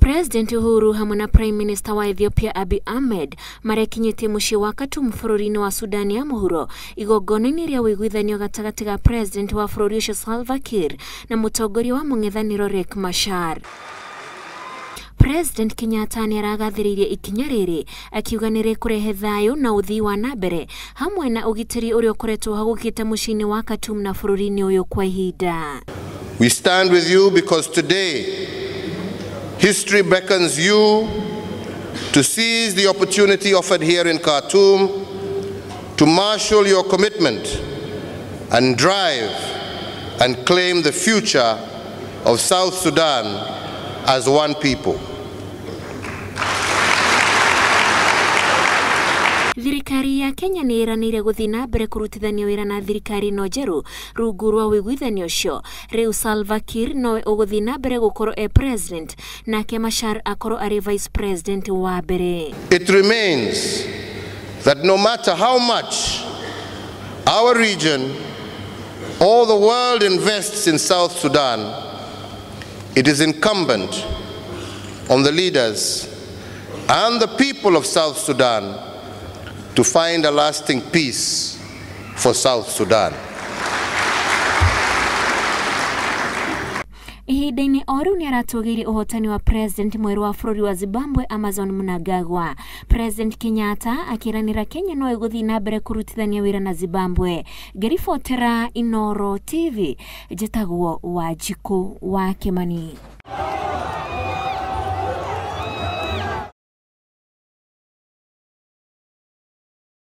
President Uhuru hamwe na Prime Minister wa Ethiopia Abiy Ahmed marekinyĩtie mũciĩ wa Khartoum bũrũri-inĩ wa Sudan ya mũhuro igongona-inĩ rĩa ũiguithanio gatagatĩ ga President wa bũrũri ũcio Salva Kiir na mũtongoria wa mũng'ethanĩro Riek Machar. President Kenyatta nĩ aragathĩrĩirie ikinya rĩrĩ akiuga nĩ rĩkũrehe thayũ na ũthii wa na mbere hamwe na ũgitĩri ũrĩa ũkoretwo hagũkĩte mũciĩ-inĩ wa Khartoum na bũrũri-inĩ ũyũ kwa ihinda. We stand with you because today history beckons you to seize the opportunity offered here in Khartoum to marshal your commitment and drive and claim the future of South Sudan as one people. Thirikari ya Kenya nĩ ĩranĩire gũthiĩ na mbere kũrutithania wĩra na thirikari ĩno njerũ rungu rwa ũiguithanio ũcio. Rĩu Salva Kiir nowe ũgũthiĩ na mbere gũkorwo e president nake Machar akorwo arĩ vice president wa mbere. It remains that no matter how much our region or the world invests in South Sudan, it is incumbent on the leaders and the people of South Sudan to find a lasting peace for South Sudan. Ihinda-inĩ o rĩu nĩaratũgĩirie ũhotani wa President mwerũ wa bũrũri wa Zimbabwe Emmerson Mnangagwa. President Kenyatta akĩranĩra Kenya no ĩgũthiĩ na mbere kũrutithania wĩra na Zimbabwe. Ngĩribotera Inooro TV, njĩtagwo Wanjikũ wa Kĩmani.